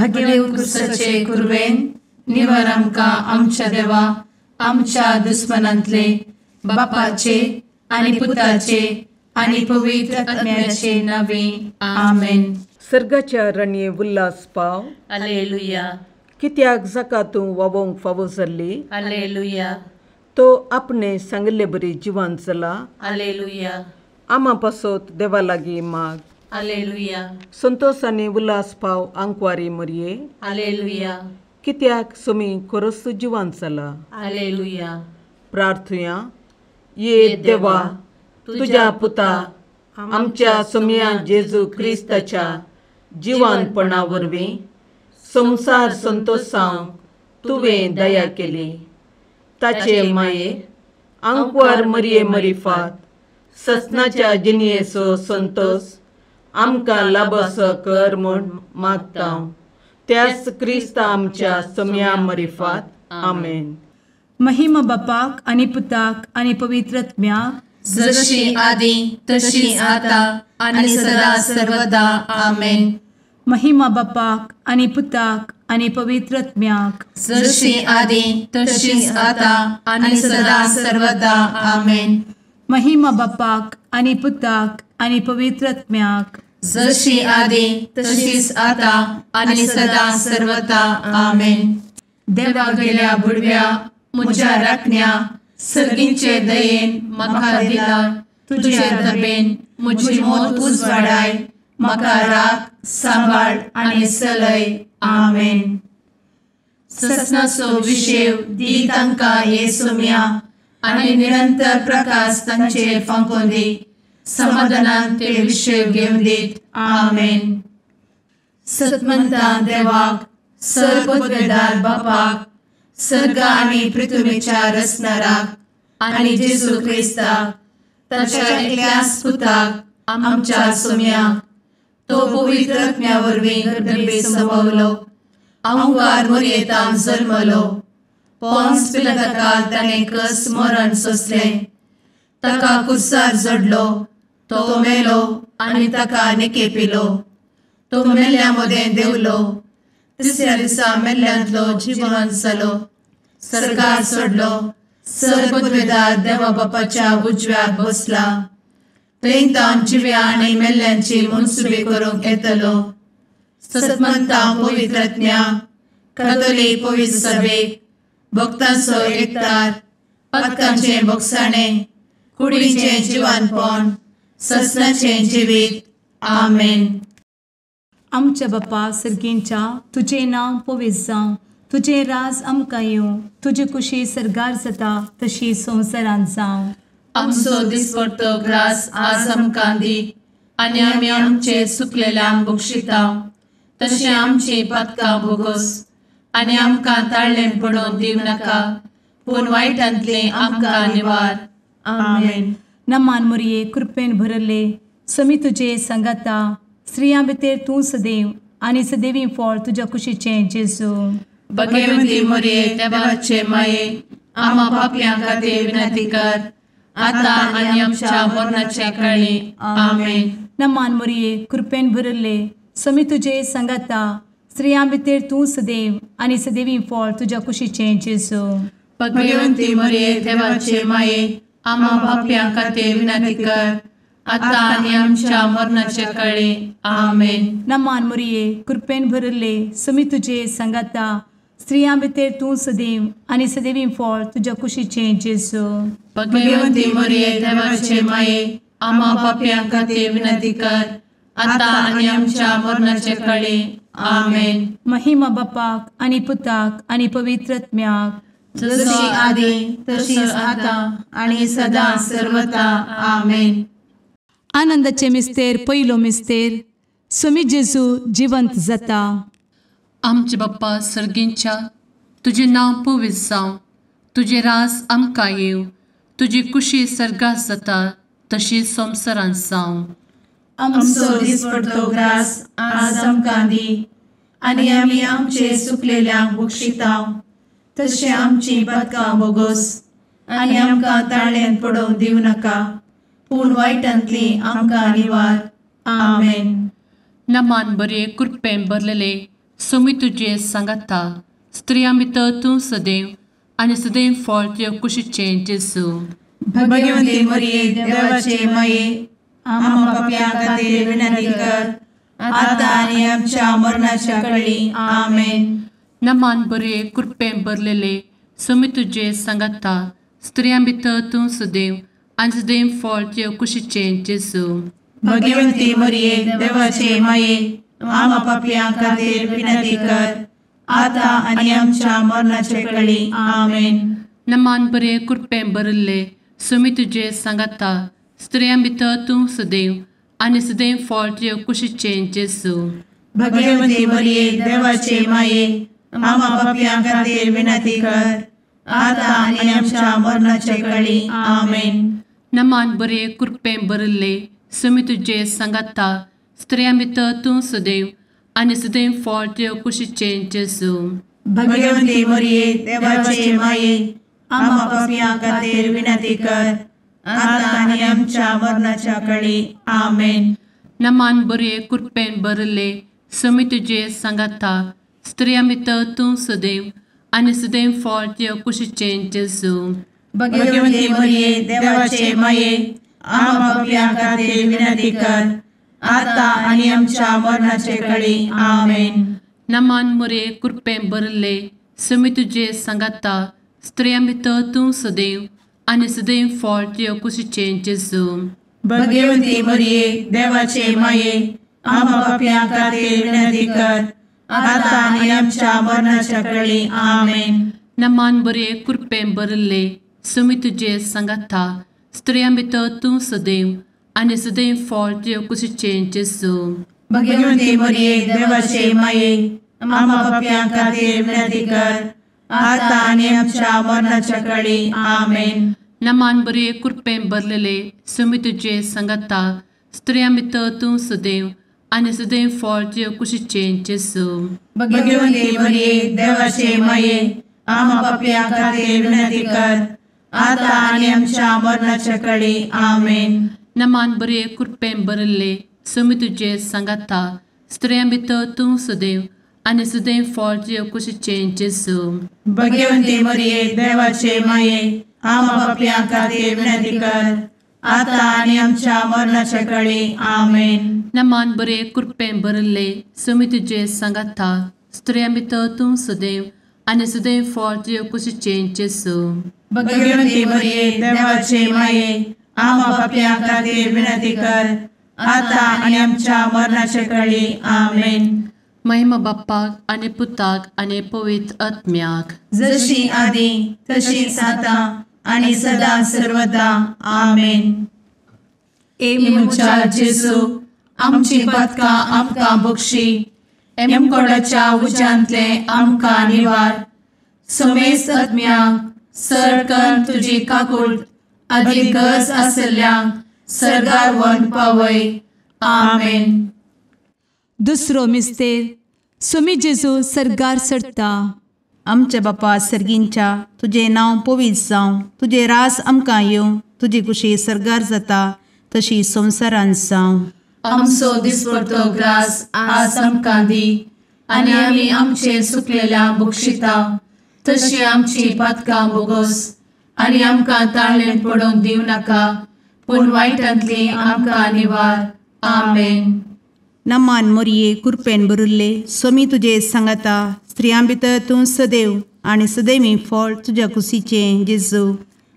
भगेवन क्रिस्ताचे कुरवेन निवार आमकां आमच्या देवा आमच्या दुस्मनांतले बापाचे आनी पुताचे आनी पवित्र आत्म्याचे नावे आमेन. सर्गाच्या रणये उल्हास पाव. हालेलुया. कित्याक जाका तूं वावोंक फावो जाल्ली. हालेलुया. तो आपणे सांगिल्ले बरी जिवान जाला. हालेलुया. आमा पासत देवा लागीं माग. हालेलुया. संतोष आनी उल्हास पाव आंकवारी मरये. हालेलुया. कित्याक सोमी खरोच जिवान जाला. हालेलुया. प्रार्थुया. ये देवा तुज्या पुता आमच्या सोमया जेजू क्रिस्ताच्या जिवानपणा वरवीं संवसार संतोषांक तुवें दया केली. ताचे माये आंकवार मरये मरिफात ससनाच्या जिणयेचो संतोष आमकां लाभसो कर म्हूण मागता त्याच क्रिस्ता आमच्या सोमया मरिफात. आमेन. महिमा बापाक आनी पुताक आनी पवित्र आत्म्याक, जशी आदी तशी आता आनी सदा सर्वदा. आमेन. महिमा बापाक आनी पुताक आनी पवित्र आत्म्याक, जशी आदी तशी आता आनी सदा सर्वदा. आमेन. महिमा बापाक आनी पुताक आनी पवित्र आत्म्याक, जशी आदी तशीच आता आनी सदा सर्वदा. आमेन. देवा गेल्या बुडव्या म्हज्या राखण्या सर्गींचे दयेन म्हाका दिला तुजे दबेन म्हजी मोत उजवाडाय म्हाका राख सांबाळ आनी सलय. आमेन. ससनाचो विशेव दी तांकां हे सोम्या आनी निरंतर प्रकाश तांचेर फांकोवन दी. समाधानान ते विशेव घेवन दीत. आमेन. सतमंता देवाक सर पदवेदार बापाक सर्ग आनी पृथ्वीच्या रचणाराक आनी जेजू क्रिस्ताक ताच्या एकल्याच पुताक आमच्या सोम्याक तो पवित्र आत्म्या वरवीं गर्भे संभवलो आंकार मोरयेतान जल्मलो पोन्स पिलाताकाल ताणें कस मरण सोंसलें ताका कुर्सार जडलो तो मेलो आनी ताका निकेपिलो तो मेल्ल्या मदें देंवलो तिसऱ्या दिसा मेल्ल्यांतलो जिवन जालो सर्गार सोडलो सर पदवेदार देवा बापाच्या उजव्याक बसला थंय तावन जिव्या आनी मेल्ल्यांची मनसुबी करूंक येतलो. सतमंता पवित्र आत्म्या कातोलीक पवित्र सभेक भक्तांचो एकतार पातकांचें भोगसाणें कुडीचें जिवानपण ससनाचें जिवीत. आमेन. आमच्या बापा सर्गींच्या तुजें नांव पवित्र जावं, तुजें राज आमकां येवं, तुजी कुशी सर्गार जाता तशी संवसारांत जावं. आमचो दिसपडतो ग्रास आज आमकां दी आनी आमी आमचे सुकलेल्यांक बक्षिता तशें आमची पातकां भोगोस आनी आमकां ताळ्ळें पडोवन दिवं नाका पूण वायटांतलें आमकां निवार. आमेन. नमान मोरये कृपेन भरले समी तुजे सांगाता स्त्रियां भितर तूं सदैव आनी सदैवी फळ तुज्या कुशीचें जेजू. भगवंती मोरये देवाचे माये आमा पापयां खातीर विनंती कर आता आनी आमच्या मरणाच्या काळी. आमेन. नमान मोरये कृपेन भरले समी तुजे सांगाता स्त्रियां भितर तूं सदैव आनी सदैवी फळ तुज्या कुशीचें जेजू. भगवंती मोरये देवाचे माये आमा पापयां खातीर विनंती कर आता आनी आमच्या मरणाच्या काळी. आमेन. नमान मोरये कृपेन भरले समी तुजे सांगाता स्त्रियां भितर तूं सदैव आनी सदैवी फळ तुज्या कुशीचें जेजू. भगवंती मोरये देवाचे माये आमा पापयां खातीर विनंती कर आता आनी आमच्या मरणाच्या काळी. आमेन. महिमा बापाक आनी पुताक आनी पवित्र आत्म्याक, जशी आदी तशीच आता आनी सदा सर्वता. आमेन. आनंदाचे मिस्तेर पयलो मिस्तेर स्वामी जेजू जिवंत जाता. आमचे बाप्पा सर्गींच्या तुजें नांव पवित्र जावं, तुजें राज आमकां येवं, तुजी कुशी सर्गात जाता तशी संवसारांत जावं. आमचो दिसपडतो ग्रास आज आमकां दी आनी आमी आमचे सुकलेल्यांक बक्षिता तशें आमची पातकां भोगोस आनी आमकां ताळ्ळेंत पडोवंक दिवं नाका पूण वायटांतली आमकां निवार. आमेन. नमान बरे कृपेन भरलेले सोमी तुजे सांगाता, स्त्रियां भितर तूं सदैव आनी सदैव फळ तुज्या कुशीचें जेजू। भगवती मरिये देवाचे माये, आम्हा पाप्यां खातीर विनंती कर, आतां आनी आमच्या मरणाच्या कळी। आमेन। नमान बरे कृपेन भरलेले, सोमी तुजे सांगाता, स्त्रियां भितर तूं सदैव आनी सदैव फळ तुज्या कुशीचें जेजू। भगवती मरिये देवाचे माये, आम्हा पाप्यां खातीर विनंती कर, आतां आनी आमच्या मरणाच्या कळी। आमेन। नमान बरे कृपेन भरलेले, सोमी तुजे सांगाता, स्त्रियां भितर तूं सदैव आनी सदैव फळ तुज्या कुशीचें जेजू। भगवती मरिये देवाचे माये, आम्हा पाप्यां खातीर विनंती कर, आतां आनी आमच्या मरणाच्या कळी। आमेन। नमान बरे कृपेन भरलेले, सोमी तुजे सांगाता, स्त्रियां भितर तूं सदैव आनी सदैव फळ तुज्या कुशीचें जेजू। भगवती मरिये देवाचे माये, आम्हा पाप्यां खातीर विनंती कर, आतां आनी आमच्या मरणाच्या कळी। आमेन। नमान बरे कृपेन भरलेले, सोमी तुजे सांगाता, स्त्रियां भितर तूं सदैव आनी सदैव फळ तुज्या कुशीचें जेजू। भगवती मरिये देवाचे माये, आम्हा पाप्यां खातीर विनंती कर, आतां आनी आमच्या मरणाचे कळी। आमेन। नमान मरिये कृपेन भरलेले, सोमी तुजे सांगाता, स्त्रियां भितर तूं सदैव आनी सदैव फळ तुज्या कुशीचें जेजू। भगवती मरिये देवाचे माये, आम्हा पाप्यां खातीर विनंती कर, आतां आनी आमच्या मरणाच्या कळी। आमेन। नमान बरे कृपेन भरलेले, सोमी तुजे सांगाता, स्त्रियां भितर तूं सदैव आनी सदैव फळ तुज्या कुशीचें जेजू। भगवती मरिये देवाचे माये, आम्हा पाप्यां खातीर विनंती कर, आतां आनी आमच्या मरणाच्या कळी। आमेन। नमान बरे कृपेन भरलेले, सोमी तुजे सांगाता, स्त्रियां भितर तूं सदैव आनी सदैव फळ तुज्या कुशीचें जेजू। भगवती मरिये देवाचे माये, आम्हा पाप्यां खातीर विनंती कर, आतां आनी आमच्या मरणाच्या कळी। आमेन। नमान बरे कृपेन भरलेले, सोमी तुजे सांगाता, स्त्रियां भितर तूं सदैव आनी सदैव फळ तुज्या कुशीचें जेजू। भगवती मरिये देवाचे माये, आम्हा पाप्यां खातीर विनंती कर, आतां आनी आमच्या मरणाच्या कळी। आमेन। नमान बरे कृपेन भरलेले, सोमी तुजे सांगाता, स्त्रियां भितर तूं सदैव आनी सदैव फळ तुज्या कुशीचें जेजू। भगवती मरिये देवाचे माये, आम्हा पाप्यां खातीर विनंती कर, आतां आनी आमच्या मरणाच्या कळी। आमेन। महिमा बाप्पाक आनी पुताक आनी पवित्र आत्म्याक, जशी आदी तशीच आतां आनी सदा सर्वदा। आमेन। ए म्हज्या जेजू, आमची पातकां आमकां बक्षी, एमकोडाच्या उज्यांतले आमकां निवार, समेस्त आत्म्यांक सरकन तुजी काकूट आदी गरज आशिल्ल्यांक सर्गार व्हरून पावय। आमेन। दुसरो मिस्तेर, सोमी जेजू सर्गार चडटा। आमच्या बापा सर्गींच्या, तुजें नांव पवित्र जावं, तुजें रास आमकां येवं, तुजी कुशी सर्गार जाता तशी संवसारांत जावं। आमचो दिसपडतो ग्रास आज आमकां दी, आनी आमी आमचे सुकलेल्या बक्षिता तशी आमची पातकां बोगस, आनी आमकां ताळेन पडोवंक दिवं नाका, पूण वायटांतली आमकां निवार। आमेन। नमान मोरये कृपेन भरिल्ले, सोमी तुजे सांगाता, स्त्रियां भितर तूं सदैव आनी सदैवी फळ तुज्या कुशीचें जेजू।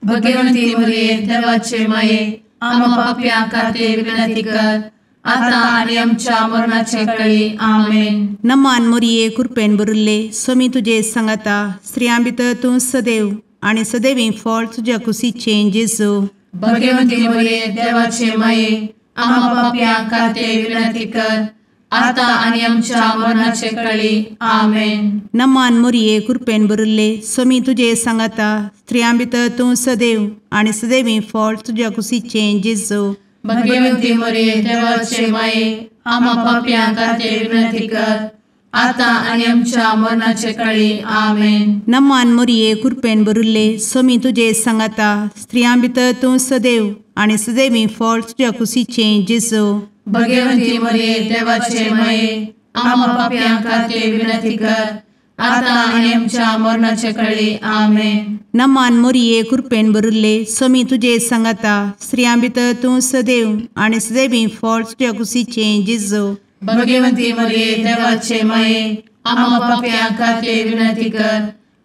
भगवंती मोरये देवाचे माये, आम्हा पाप्यां खातीर विनंती कर, आतां आनी आमच्या मरणाचे कळी। आमेन। नमान मोरये कृपेन भरिल्ले, सोमी तुजे सांगाता, स्त्रियां भितर तूं सदैव आनी सदैवी फळ तुज्या कुशीचें जेजू। भगवंती मोरये देवाचे माये, आम्हा पाप्यां खातीर विनंती कर, आतां आनी आमच्या मरणाचे कळी। आमेन। नमान मोरये कृपेन भरिल्ले, सोमी तुजे सांगाता, स्त्रियां भितर तूं सदैव आनी सदैवी फळ तुज्या कुशीचें जेजू। भगवंती मोरये देवाचे माये, आम्हा पाप्यां खातीर विनंती कर, आतां आनी आमच्या मरणाचे कळी। आमेन। नमान मोरये कृपेन भरिल्ले, सोमी तुजे सांगाता, स्त्रियां भितर तूं सदैव आनी सदैवी फळ तुज्या कुशीचें जेजू। भगवंती मोरये देवाचे माये, आमा पापयां खातीर विनंती कर आतां आनी आमच्या मरणाचे कळी. आमेन. नमान मोरये कृपेन भरिल्ले स्वामी तुजे सांगाता, स्त्रियां भितर तूं सदैव आनी सदैवी फळ तुज्या कुशीचें जेजू. भगवंती मरिये देवाचे माये आमा पापयां खातीर विनंती कर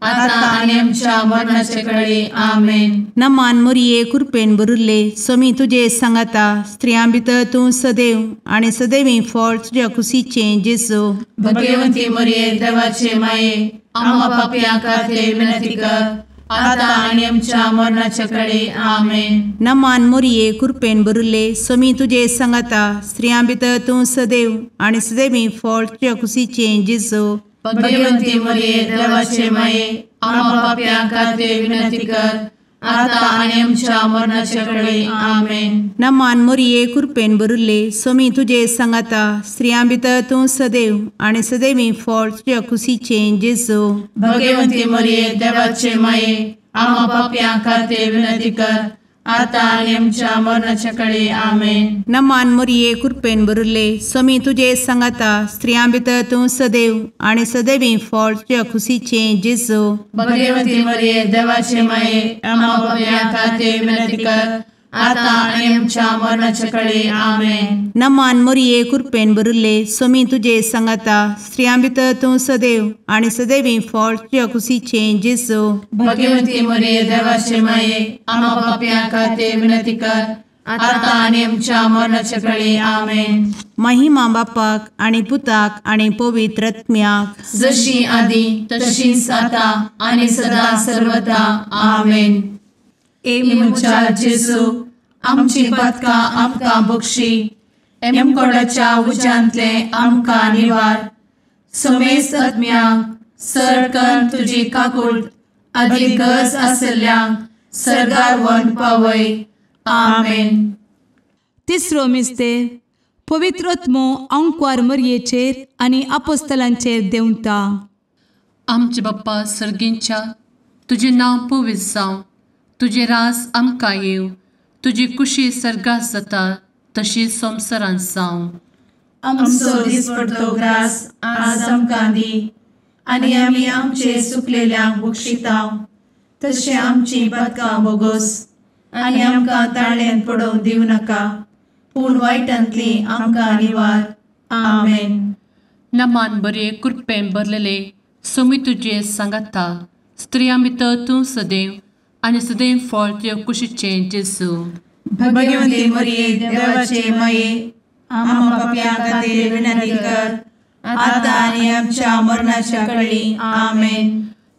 आतां आनी आमच्या मरणाचे कळी. आमेन. नमान मोरये कृपेन भरिल्ले स्वामी तुजे सांगाता, स्त्रियां भितर तूं सदैव आनी सदैवी फळ तुज्या कुशीचें जेजू. भगवंती मरिये देवाचे माये आमा पापयां खातीर विनंती कर आतां आनी आमच्या मरणाचे कळी. आमेन. नमान मोरये कृपेन भरिल्ले स्वामी तुजे सांगाता, स्त्रियां भितर तूं सदैव आनी सदैवी फळ तुज्या कुशीचें जेजू. भगवंती मरिये देवाचे माये आमा पापयां खातीर विनंती कर आतां आनी आमच्या मरणाचे कळी. आमेन. नमान मोरये कृपेन भरिल्ले स्वामी तुजे सांगाता, स्त्रियां भितर तूं सदैव आनी सदैवी फळ तुज्या कुशीचें जेजू. भगवंती मरिये देवाचे माये आमा पापयां खातीर विनंती कर आतां आनी आमच्या मरणाचे कळी. आमेन. नमान मोरये कृपेन भरिल्ले स्वामी तुजे सांगाता, स्त्रियां भितर तूं सदैव आनी सदैवी फळ तुज्या कुशीचें जेजू. भगवंती मरिये देवाचे माये आमा पापयां खातीर विनंती कर आतां आनी आमच्या मरणाचे कळी. आमेन. नमान मोरये कृपेन भरिल्ले स्वामी तुजे सांगाता, स्त्रियां भितर तूं सदैव आनी सदैवी फळ तुज्या कुशीचें जेजू. भगवंती मरिये देवाचे माये आमा पापयां खातीर विनंती कर आतां आनी आमच्या मरणाचे कळी. आमेन. महिमा बापाक आनी पुताक आनी पवित्र आत्म्याक, जशी आदी तशीच आतां आनी सदा सर्वदा. आमेन. ए म्हज्या जेजू आमची पातकां आमकां बक्षी, एमकोडाच्या उज्यांतले आमकां निवार, समेस्त आत्म्यांक सरकन तुजी काकूट आदी गरज आसल्ल्यांक सर्गार व्हरून पावय. आमेन. तिसरो मिस्तेर पवित्र आत्मो आंकवार मरयेचेर आनी आपोस्तलांचेर देंवता. आमचे बाप्पा सर्गींच्या, तुजें नांव पवित्र जावं, तुजें राज आमकां येवं, तुजी कुशी सर्गात जाता तशी संवसारांत जावं. आमचो दिसपडतो ग्रास आज आमकां दी आनी आमी आमचे सुकलेल्यांक बक्षितांव तशें आमची पातकां बोगोस आनी आमकां ताळ्यान पडोवंक दिवं नाका, पूण वायटांतली आमकां निवार. आमेन. नमान बरे कृपेन भरलेले स्वामी तुजे सांगाता, स्त्रियां भितर तूं सदैव आनी सदैव फळ तुज्या कुशीचें जेजू. भगवंती मरिये देवाचे माये आमा पापयां खातीर विनंती कर आतां आनी आमच्या मरणाच्या कळी. आमेन.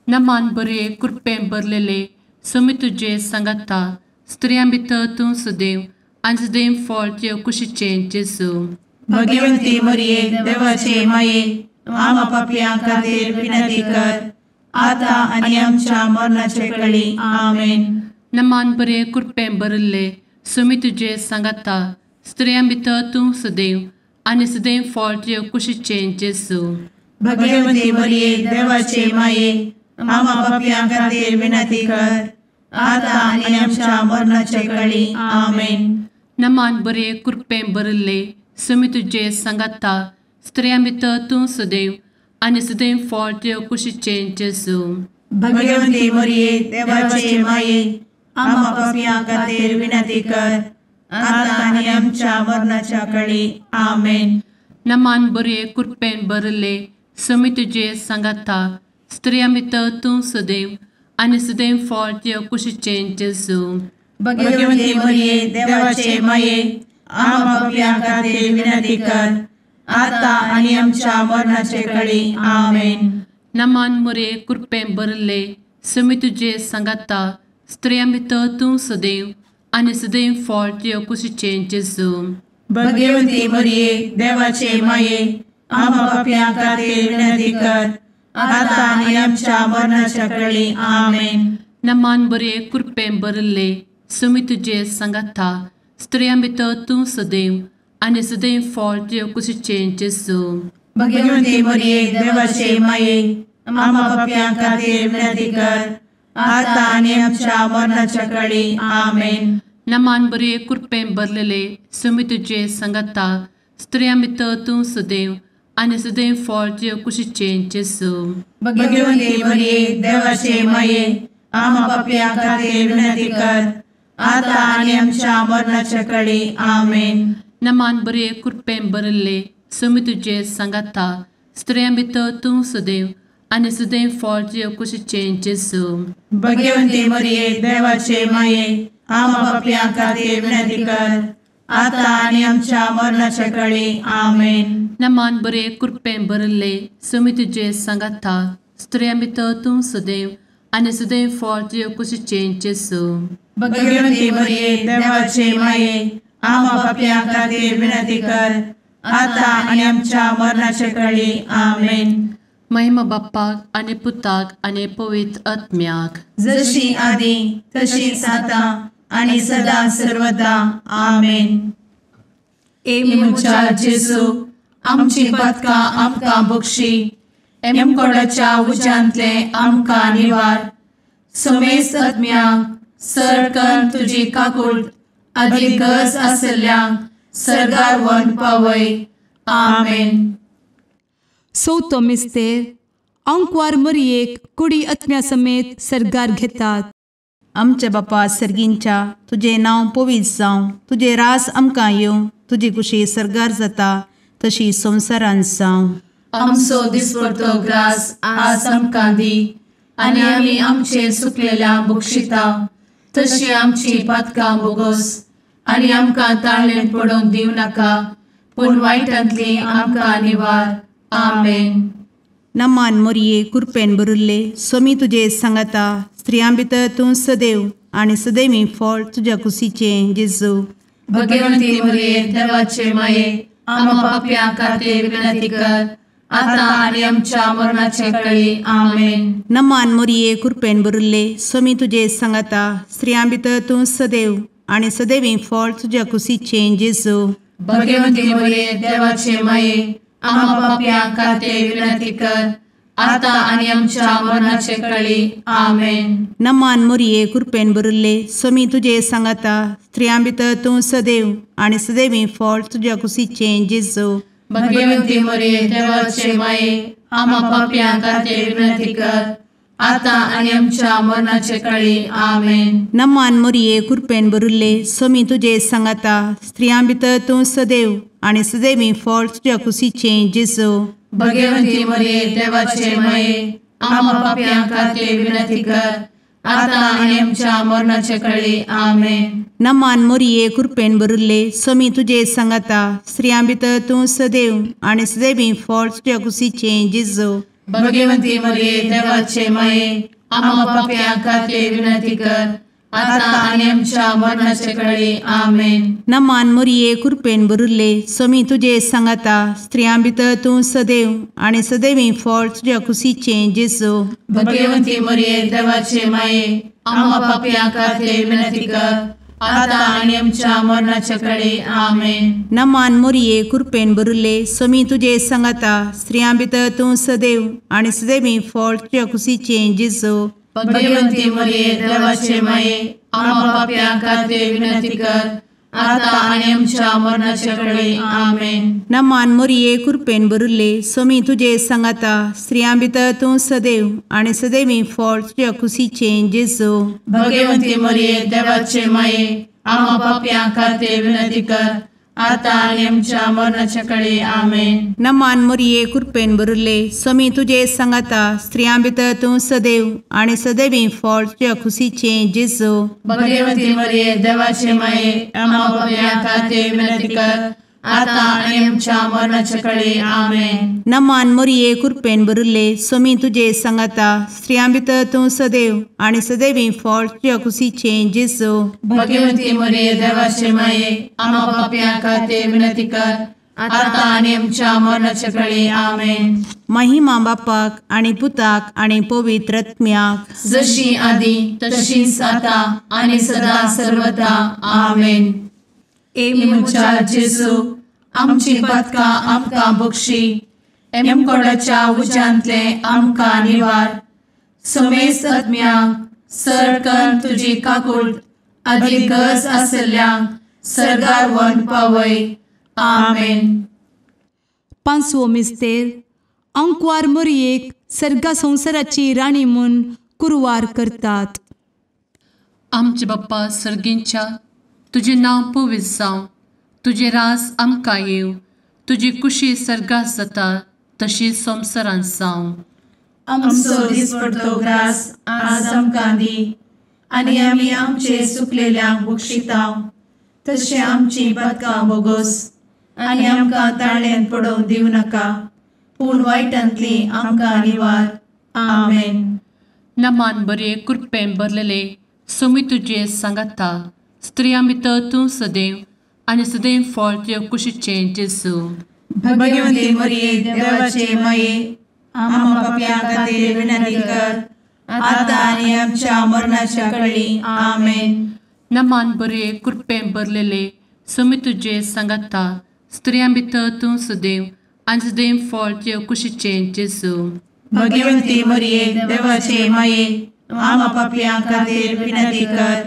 नमान बरे कृपेन भरलेले स्वामी तुजे सांगाता, स्त्रियां भितर तूं सदैव आनी सदैव फळ तुज्या कुशीचें जेजू. भगवंती मरिये देवाचे माये आमा पापयां खातीर विनंती कर आतां आनी आमच्या मरणाचे कळी. आमेन. नमान बरे कृपेन भरिल्ले स्वामी तुजे सांगाता, स्त्रियां भितर तूं सदैव आनी सदैव फळ तुज्या कुशीचें जेजू. भगवंती मरिये देवाचे माये आमा पापयां खातीर विनंती कर आतां आनी आमच्या मरणाचे कळी. आमेन. नमान बरे कृपेन भरिल्ले स्वामी तुजे सांगाता, स्त्रियां भितर तूं सदैव आनी सदैव फळ तुज्या कुशीचें जेजू. भगवंती मरिये देवाचे माये आमा पापयां खातीर विनंती कर आतां आनी आमच्या मरणाच्या कळी. आमेन. नमान बरे कृपेन भरिल्ले स्वामी तुजे सांगाता, स्त्रियां भितर तूं सदैव आनी सदैव फळ तुज्या कुशीचें जेजू. भगवंती मरिये देवाचे माये आमा पापयां खातीर विनंती कर आतां आनी आमच्या मरणाचे कळी. आमेन. नमान मोरे कृपेन भरिल्ले स्वामी तुजे सांगाता, स्त्रियां भितर तूं सदैव आनी सदैव फळ तुज्या कुशीचें जेजू. भगवंती मरिये देवाचे माये आमा पापयां खातीर विनंती कर आतां आनी आमच्या मरणाच्या कळी. आमेन. नमान बरे कृपेन भरिल्ले स्वामी तुजे सांगाता, स्त्रियां भितर तूं सदैव आनी सदैव फळ तुज्या कुशीचें जेजू. भगवंती मरिये देवाचे माये आमा पापयां खातीर विनंती कर आतां आनी आमच्या मरणाच्या कळी. आमेन. नमान बरे कृपेन भरलेले स्वामी तुजे सांगाता, स्त्रियां भितर तूं सदैव आनी सदैव फळ तुजे कुशीचें जेजू. भगवती मरिये देवाचे माये, आमा पापयां खातीर विनंती कर, आतां आनी आमच्या मरणाच्या कडी. आमेन. नमान बरे कृपेन भरिल्ले, स्वामी तुजे सांगाता, स्त्रियां भितर तूं सदैव आनी सदैव फळ तुजे कुशीचें जेजू. भगवती मरिये देवाचे माये, आमा पापयां खातीर विनंती कर, आतां आनी आमच्या मरणाच्या कडी. आमेन. नमान बरे कृपेन भरिल्ले, स्वामी तुजे सांगाता, स्त्रियां भितर तूं सदैव आनी सदैव फळ तुजे कुशीचें जेजू. भगवती मरिये देवाचे माये, आमा पापयां खातीर विनंती कर, आतां आनी आमच्या मरणाच्या कडी. आमेन. महिमा बाप्पाक आनी पुताक आनी पवित्र आत्म्याक, जशी आदी तशीच आतां आनी सदा सर्वदा. आमेन. ए म्हज्या जेजू, आमची पातकां आमकां बक्षी, एमकोडाच्या उज्यांतले आमकां निवार, समेस्त आत्म्यांक सरकन तुजी काकूट आदी गरज आसल्ल्यांक सर्गार व्हरून पावय. आमेन. चवथो मिस्तेर आंकवार मरियेक कुडी आत्म्या समेत सर्गार घेतात. आमच्या बापा सर्गींच्या, तुजें नांव पवित्र जावं, तुजें राज आमकां येवं, तुजी कुशी सर्गार जाता तशी संवसारांत जावं. आमचो दिसपडतो ग्रास आज आमकां दी, आनी आमी आमचे सुकलेल्या बक्षिता तशी आमची पातकां बोगोस, आनी आमकां ताळेन पडोवंक दिवं नाका, पूण वायटांतली आमकां निवार. आमेन. नमान मोरये कृपेन भरिल्ले, स्वामी तुजे सांगाता, स्त्रियां भितर तूं सदैव आनी सदैवी फळ तुज्या कुशीचें जेजू. भगवती मरिये देवाचे माये, आमा पापयां खातीर विनंती कर, आतां आनी आमच्या मरणाच्या कळी. आमेन. नमान मोरये कृपेन भरिल्ले, स्वामी तुजे सांगाता, स्त्रियां भितर तूं सदैव आनी सदैवी फळ तुज्या कुशीचें जेजू. भगवती मरिये देवाचे माये, आमा पापयां खातीर विनंती कर, आतां आनी आमच्या मरणाचे कळी. आमेन. नमान मोरये कृपेन भरिल्ले, स्वामी तुजे सांगाता, स्त्रियां भितर तूं सदैव आनी सदैवी फळ तुज्या कुशीचें जेजू. भगवती मरिये देवाचे माये, आमा पापयां खातीर विनंती कर, आतां आनी आमच्या मरणाचे कळी. आमेन. नमान मोरये कृपेन भरिल्ले, स्वामी तुजे सांगाता, स्त्रियां भितर तूं सदैव आनी सदैवी फळ तुज्या कुशीचें जेजू. भगवती मरिये देवाचे माये, आमा पापयां खातीर विनंती कर, आतां आनी आमच्या मरणाचे कळी. आमेन. नमान मोरये कृपेन भरिल्ले, स्वामी तुजे सांगाता, स्त्रियां भितर तूं सदैव आनी सदैवी फळ तुज्या कुशीचें जेजू. भगवती मरिये देवाचे माये, आमा पापयां खातीर विनंती कर, आतां आनी आमच्या मरणाचे कळी. आमेन. नमान मोरये कृपेन भरिल्ले, स्वामी तुजे सांगाता, स्त्रियां भितर तूं सदैव आनी सदैवी फळ तुज्या कुशीचें जेजू. भगवती मरिये देवाचे माये, आमा पापयां खातीर विनंती कर, आतां आनी आमच्या मरणाच्या कळी. आमेन. नमान मोरये कृपेन भरिल्ले, स्वामी तुजे सांगाता, स्त्रियां भितर तूं सदैव आनी सदैवी फळ तुज्या कुशीचें जेजू. भगवती मरिये देवाचे माये, आमा पापयां खातीर विनंती कर, आतां आनी आमच्या मरणाच्या कळी. आमेन. नमान मोरये कृपेन भरिल्ले, स्वामी तुजे सांगाता, स्त्रियां भितर तूं सदैव आनी सदैवी फळ तुज्या कुशीचें जेजू. भगवती मरिये देवाचे माये, आमा पापयां खातीर विनंती कर, आतां आनी आमच्या मरणाच्या कळी. आमेन. नमान मोरये कृपेन भरिल्ले, स्वामी तुजे सांगाता, स्त्रियां भितर तूं सदैव आनी सदैवी फळ तुज्या कुशीचें जेजू. भगवती मरिये देवाचे माये, आमा पापयां खातीर विनंती कर, आतां आनी आमच्या मरणाच्या कळी. आमेन. नमान मोरये कृपेन भरिल्ले, स्वामी तुजे सांगाता, स्त्रियां भितर तूं सदैव आनी सदैवी फळ तुज्या कुशीचें जेजू. भगवती मरिये देवाचे माये, आमा पापयां खातीर विनंती कर, आतां आनी आमच्या मरणाच्या कळी. आमेन. महिमा बापाक आनी पुताक आनी पवित्र आत्म्याक, जशी आदी तशीच आतां आनी सदा सर्वदा. आमेन. ए म्हज्या जेजू, आमची पातकां आमकां बक्षी, एमकोडाच्या उज्यांतले आमकां निवार, समेस्त आत्म्यांक सरकन तुजी काकूट आदी गरज आसल्ल्यांक सर्गार व्हरून पावय. आमेन. पांचवो मिस्तेर आंकवार मोरयेक सर्गा संवसाराची राणी म्हूण कुरवार करतात. आमचे बाप्पा सर्गींच्या, तुजें नांव पवित्र जावं, तुजें राज आमकां येवं, तुजी कुशी सर्गात जाता तशी संवसारांत जावं. आमचो दिसपडतो ग्रास आज आमकां दी आनी आमी आमचे सुकलेल्यांक बक्षिता तशें आमची पातकां बोगोस आनी आमकां ताळ्यांत पडोवंक दिवं नाका, पूण वायटांतली आमकां निवार. आमेन. नमान बरे कृपेन भरलेले सोमी तुजे सांगाता, स्त्रियां भितर तूं सदैव आनी सदैव फळ तुजे कुशीचें जेजू. भगवती मरिये देवाचे माये, आम्हा पाप्यां खातीर विनंती कर आतां आनी आमच्या मरणाच्या कळी. आमेन. नमान बरे कृपेन भरलेले सोमी तुजे सांगाता, स्त्रियां भितर तूं सदैव आनी सदैव फळ तुजे कुशीचें जेजू. भगवती मरिये देवाचे माये, आम्हा पाप्यां खातीर विनंती कर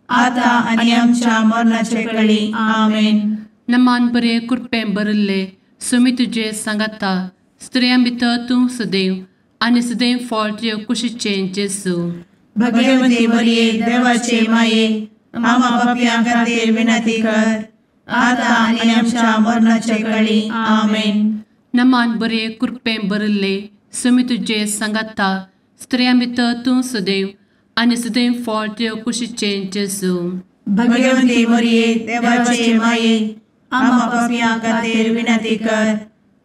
आतां आनी आमच्या मरणाच्या कळी. आमेन. नमान बरे कृपेन भरिल्ले सोमी तुजे सांगाता, स्त्रियां भितर तूं सदैव आनी सदैव फळ तुजे कुशीचें जेजू. भगवती मरिये देवाचे माये, आम्हा पाप्यां खातीर विनंती कर आतां आनी आमच्या मरणाच्या कळी. आमेन. नमान बरे कृपेन भरिल्ले सोमी तुजे सांगाता, स्त्रियां भितर तूं सदैव आनी सदैव फळ तुजे कुशीचें जेजू. भगवती मरिये देवाचे माये, आम्हा पाप्यां खातीर विनंती कर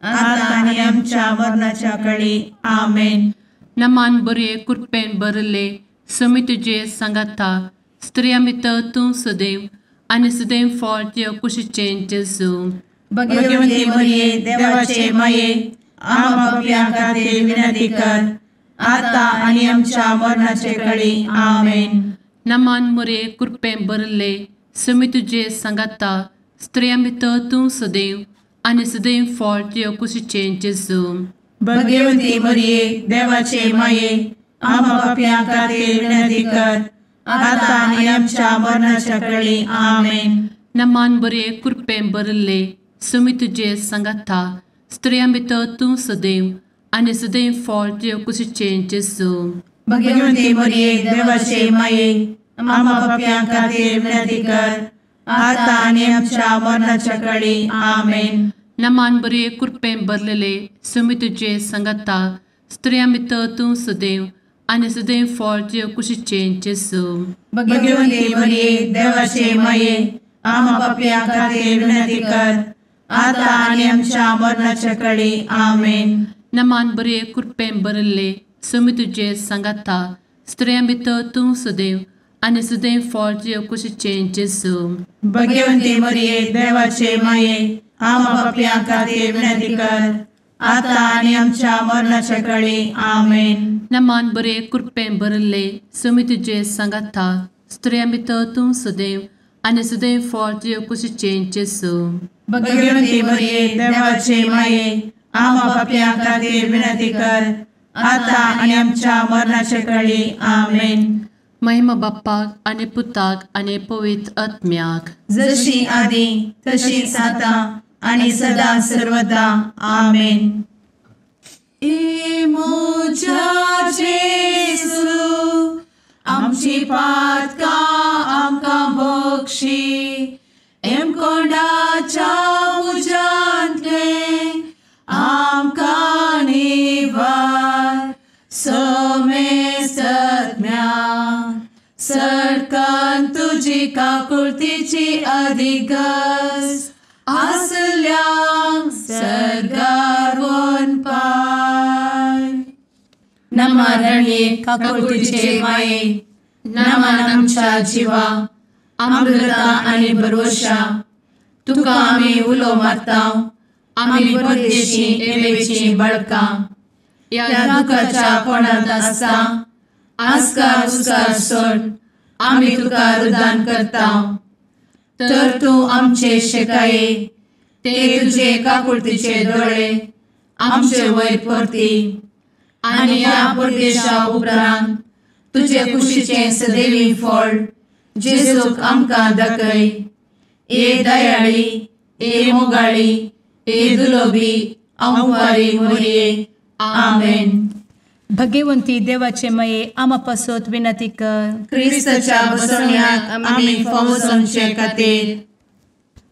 आतां आनी आमच्या मरणाच्या कळी. आमेन. नमान बरे कृपेन भरिल्ले सोमी तुजे सांगाता, स्त्रियां भितर तूं सदैव आनी सदैव फळ तुजे कुशीचें जेजू. भगवती मरिये देवाचे माये, आम्हा पाप्यां खातीर विनंती कर आतां आनी आमच्या मरणाचे कळी. आमेन. नमान मरिये कृपेन भरिल्ले सोमी तुजे सांगाता, स्त्रियां भितर तूं सदैव आनी सदैव फळ तुजे कुशीचें जेजू. भगवती मरिये देवाचे माये, आम्हा पाप्यां खातीर विनंती कर आतां आनी आमच्या मरणाच्या कळी. आमेन. नमान बरे कृपेन भरिल्ले सोमी तुजे सांगाता, स्त्रियां भितर तूं सदैव आनी सदैव फळ तुजे कुशीचें जेजू. भगवती मरिये देवाचे माये, आम्हा पाप्यां खातीर विनंती कर आतां आनी आमच्या मरणाच्या कळी. आमेन. नमान बरे कृपेन भरलेले सोमी तुजे सांगाता, स्त्रियां भितर तूं सदैव आनी सदैव फळ तुजे कुशीचें जेजू. भगवती मरिये देवाचे माये, आम्हा पाप्यां खातीर विनंती कर आतां आनी आमच्या मरणाच्या कळी. आमेन. नमान बरे कृपेन भरिल्ले सोमी तुजे सांगाता, स्त्रियां भितर तूं सदैव आनी सदैव फळ तुजे कुशीचें जेजू. भगवती मरिये देवाचे माये, आम्हा पाप्यां खातीर विनंती कर आतां आनी आमच्या मरणाच्या कळी. आमेन. नमान बरे कृपेन भरिल्ले सोमी तुजे सांगाता, स्त्रियां भितर तूं सदैव आनी सदैव फळ तुजे कुशीचें जेजू. भगवती मरिये देवाचे माये, आम्हा पाप्यां खातीर विनंती कर आतां आनी आमच्या मरणाच्या कळी. आमेन. महिमा बाप्पाक आनी पुताक आनी पवित्र आत्म्याक, जशी आदी तशीच आतां आनी सदा सर्वदा. आमेन. ए म्हज्या जेजू, आमची पातकां आमकां बक्षी, एमकोंडाच्या उज्यांतलें आमकां निवार, समेस्तज्ञा सरकान तुजी काकुळतीची अधिगस आसल्यांक सर्गार वनपाय. नमान रणये काकुळतीचे माये, नमान आमच्या जिवा, अमृता आनी भरवशा, तुका आमी उलो मारता, आमी परदेशी एवेची बळकां, ह्या दुखाच्या कोणांत आसता आस्कार उस्कार सोड आमी तुका रुदान करता, तर तूं आमचे शेकाये ते तुजे काकुळतीचे दोळे आमचे वयर परती आनी ह्या परदेशा उपरांत तुजे कुशीचें सदैवी फळ जेजूक आमकां दाखय. ए दयाळी, ए मोगाळी, ए दुलोबी आंवकारी मोरये. आमेन. भगवंती देवाचे माये आमा पासत विनंती कर. क्रिस्ताच्या बसवण्याक आमी फावो जावचे खातीर.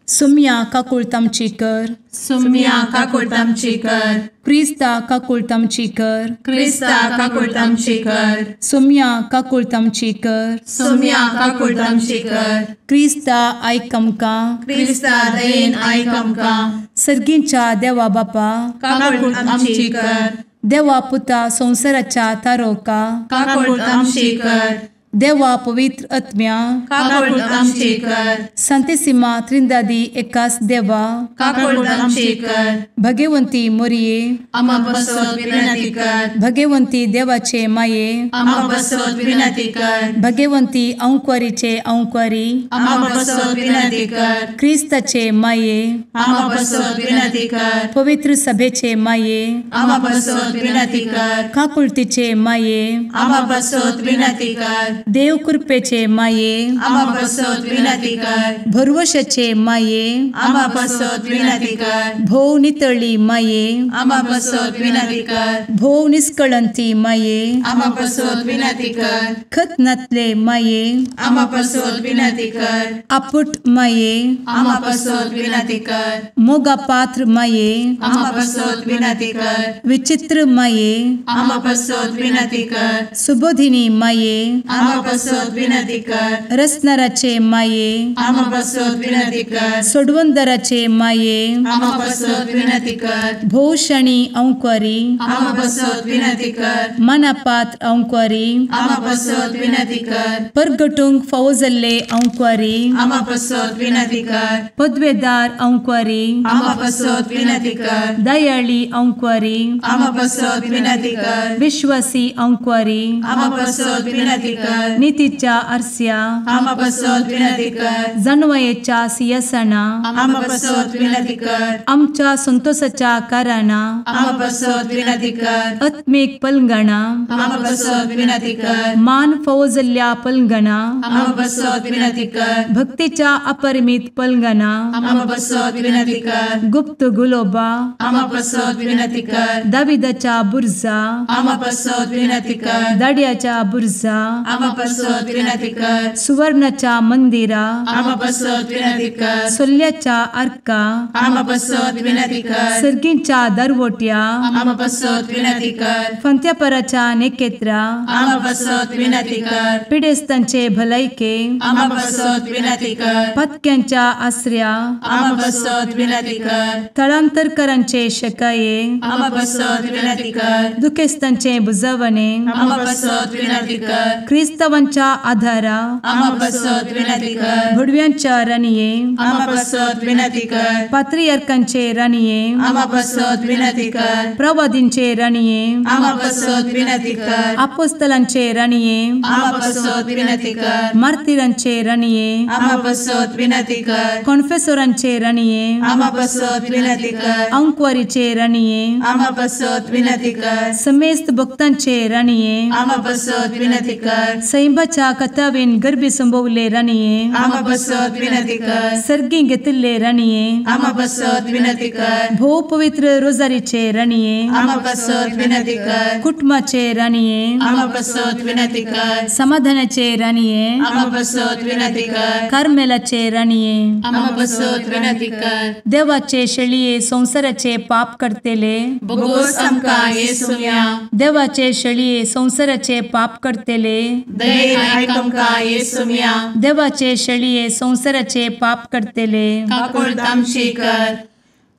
सुम्या काकुळट आमची कर. सुम्या काकुळट आमची कर. क्रिस्ता काकुळट आमची कर. क्रिस्ता काकुळट आमची कर. सुम्या काकुळट आमची कर. सुम्या काकुळट आमची कर. क्रिस्ता आयक आमकां. क्रिस्ता दयेन आयक आमकां. सर्गींच्या देवा बापा काकुळट आमची कर. देवा पुता संवसाराच्या तारोका काकुळट आमची कर. देवा पवित्र आत्म्या काकुळट आमची कर. संतेसिमा त्रिंदादी एकास देवा काकुळट आमची कर. भगवंती मोरये आमा पासत विनंती कर. भगवंती देवाचे माये आमा पासत विनंती कर. भगवंती अंकुरीचे अंकुरी आमा पासत विनंती कर. क्रिस्ताचे माये आमा पासत विनंती कर. पवित्र सभेचे माये आमा पासत विनंती कर. काकुळतीचे माये आमा पासत विनंती कर. देव कृपेचे माये आमा पासत विनंती कर. भरवशाचे माये आमा पासत विनंती कर. भोव नितळी माये आमा पासत विनंती कर. भोव निष्कळंती माये आमा पासत विनंती कर. खत नातले माये आमा पासत विनंती कर. आपुट माये आमा पासत विनंती कर. मोगा पात्र माये आमा पासत विनंती कर. विचित्र माये आमा पासत विनंती कर. सुबोधिनी माये आमा पासत विनंती कर. रसनाराचे माये आमा पासत विनंती कर. सोडवंदराचे माये आमा पासत विनंती कर. भोवशणी अंकुरी आमा पासत विनंती कर. मनापात्र अंकुरी आमा पासत विनंती कर. परगटूंक फावो जाल्ले अंकुरी आमा पासत विनंती कर. पदवेदार अंकुरी आमा पासत विनंती कर. दयाळी अंकुरी आमा पासत विनंती कर. विश्वासी अंकुरी आमा पासत विनंती कर. नितीच्या आरस्या आमा पासत विनंती कर. जानवयेच्या सिंहासना आमा पासत विनंती कर. आमच्या संतोषाच्या कारणा आमा पासत विनंती कर. आत्मीक पलंगणा आमा पासत विनंती कर. मान फावो जाल्ल्या पलंगणा आमा पासत विनंती कर. भक्तीच्या अपरिमित पलंगणा आमा पासत विनंती कर. गुप्त गुलोबा आमा पासत विनंती कर. दाविदाच्या बुर्जा आमा पासत विनंती कर. दाड्याच्या बुर्जा आमा पासत विनंती कर. सुवर्णाच्या मंदिरा आमा पासत विनंती कर. सोल्ल्याच्या आर्का आमा पासत विनंती कर. सर्गींच्या दरवट्या आमा पासत विनंती कर. फंत्यापराच्या नेकेत्रा आमा पासत विनंती कर. पिडेस्तांचे भलायके आमा पासत विनंती कर. पत्क्यांच्या आसऱ्या आमा पासत विनंती कर. थळांतरकरांचे शकाये आमा पासत विनंती कर. दुखेस्तांचे बुजवणे आमा पासत विनंती कर. क्रिस्तावांच्या आधारा आमा पासत विनंती कर. भुडव्यांच्या राणये आमा पासत विनंती कर. पात्रियार्कांचे राणये आमा पासत विनंती कर. प्रवादींचे राणये आमा पासत विनंती कर. आपोस्तलांचे राणये आमा पासत विनंती कर. मार्तिरांचे राणये आमा पासत विनंती कर. कॉन्फेसोरांचे राणये आमा पासत विनंती कर. अंकुवारीचे राणये आमा पासत विनंती कर. समेस्त भक्तांचे राणये आमा पासत विनंती कर. सैंबाच्या कथावेन गर्भी संभवले राणये आमा पासत विनंती कर. सर्गी घेतिल्ले राणये आमा पासत विनंती कर. भोव पवित्र रोजारीचे राणये आमा पासत विनंती कर. कुटुंबाचे राणये आमा पासत विनंती कर. समाधानाचे राणये आमा पासत विनंती कर. कार्मेलाचे राणये आमा पासत विनंती कर. देवाचे शेळये संवसाराचे पाप करतेले बोगोस आमकां येसुम्या देवाचे शेळये संवसाराचे पाप करतेले दयेन आयक आमकां येसुम्या देवाचे शेळये संवसाराचे पाप करतेले काकुळट आमची कर.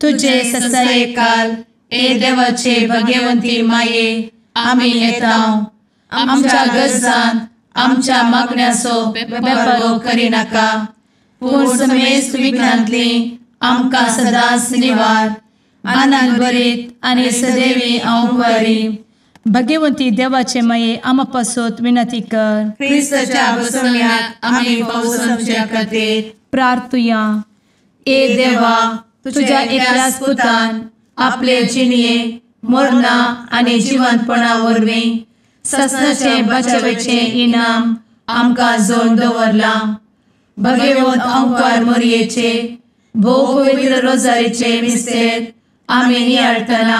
तुझे ससायेकाल ए देवाचे भगवंती माये आमी येता आमच्या गरजान आमच्या मागण्याचो बेपारो करिनाका पूण समेस्त विघ्नांतली आमकां सदांच निवार आनंद भरीत आनी सदैवी अंकुरी. भगवंती देवाचे माये आमा पासत विनंती कर. क्रिस्ताच्या बसवण्याक आमी फावो जावचे खातीर प्रार्थुया. ए देवा तुझ्या एकल्याच पुतान आपले जिणये मरणा आनी जिवंतपणा वरवीं ससनाचें बचावेचें इनाम आमकां जोडून दवरलां. भगवंत अंकार मोरयेचे भोव पवित्र रोजारीचे मिस्तेर आमी नियाळटना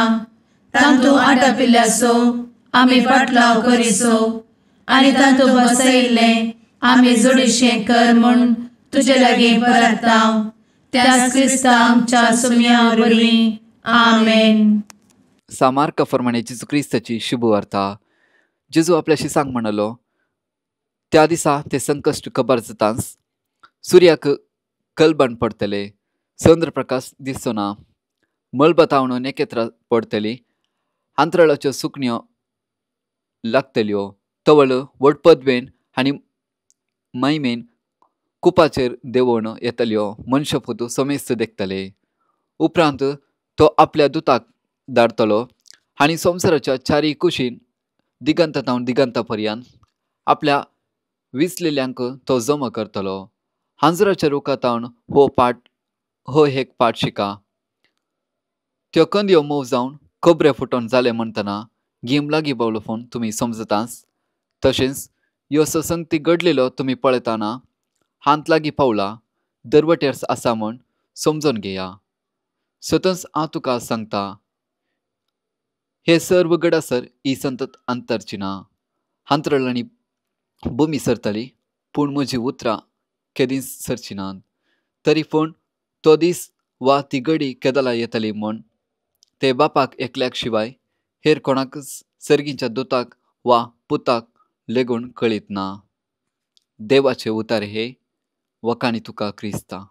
तांतू आटापिल्ल्याचो आमी पाटलाव करिसो आनी तांतू बसयिल्लें आमी जोडीशें कर म्हूण तुजे लागीं परता त्याच क्रिस्ता आमच्या सुम्या वरवीं. आमेन. सामार्का फरमाणे जेजू क्रिस्ताची शुभवार्ता. जेजू आपल्याशी सांग म्हणालो, त्या दिसा ते संकश्ट खबर जातांच सुर्याक कलबण पडटले, चंद्रप्रकाश दिसचो ना, मळबातावन नखेत्रां पडटली, हांतराळाच्यो सुकण्यो लागतल्यो, तवळ व्हड पदवेन आनी मैमेन कुपाचेर देंवोवन येतल्यो, मनशापुत समेस्त देखतले. उपरांत तो आपल्या दुताक धाडटलो आनी संवसाराच्या चारी कुशीन दिगंता तावन दिगंता पर्यंत आपल्या विसलेल्यांक तो जमा करतलो. हांजराच्या रुखा तावन हो एक पाठ शिका. त्यो कंदयो मोव जावन खबरे फुटोवन जाले म्हणटना गीम लागीं पावलो फोन तुमी समजताच. तशेंच ह्यो ससंगती घडलेलो तुमी पळयतना हात लागीं पावला, दरवटेर आसा म्हूण समजून घेया. सतच हांव तुका सांगता, हे सर्व घडासर ही संतत अंतरची ना. हांतरळ आनी भूमी सरतली, पूण म्हजी उतरां केदींच सरची नात. तरी पूण तो दीस वा ती घडी केदला येतली म्हूण ते बापाक एकल्याक शिवाय हेर कोणाकच सर्गीच्या दुताक वा पुताक लेगून कळीत ना. देवाचे उतार हे वखाणी तुका क्रिस्ता.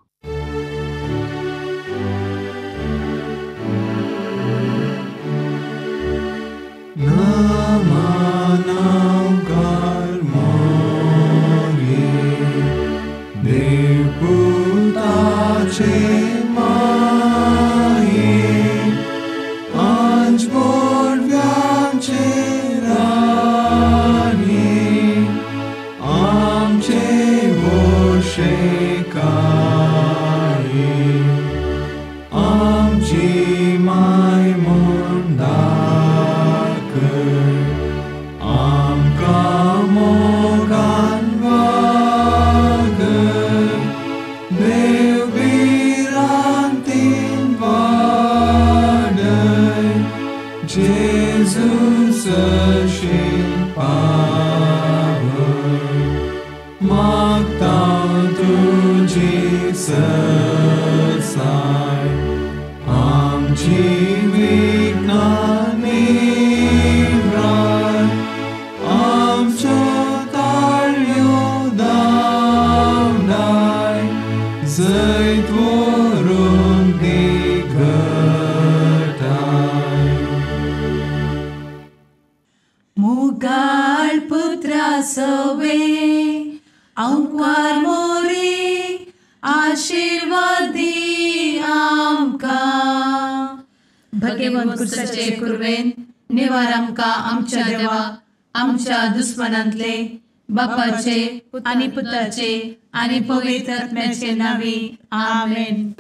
कुर्वेन निवार आमकां आमच्या देवा आमच्या दुस्मनांतले बापाचे आनी पुताचे आनी पवित्र आत्म्याचे नांवी. आमेन.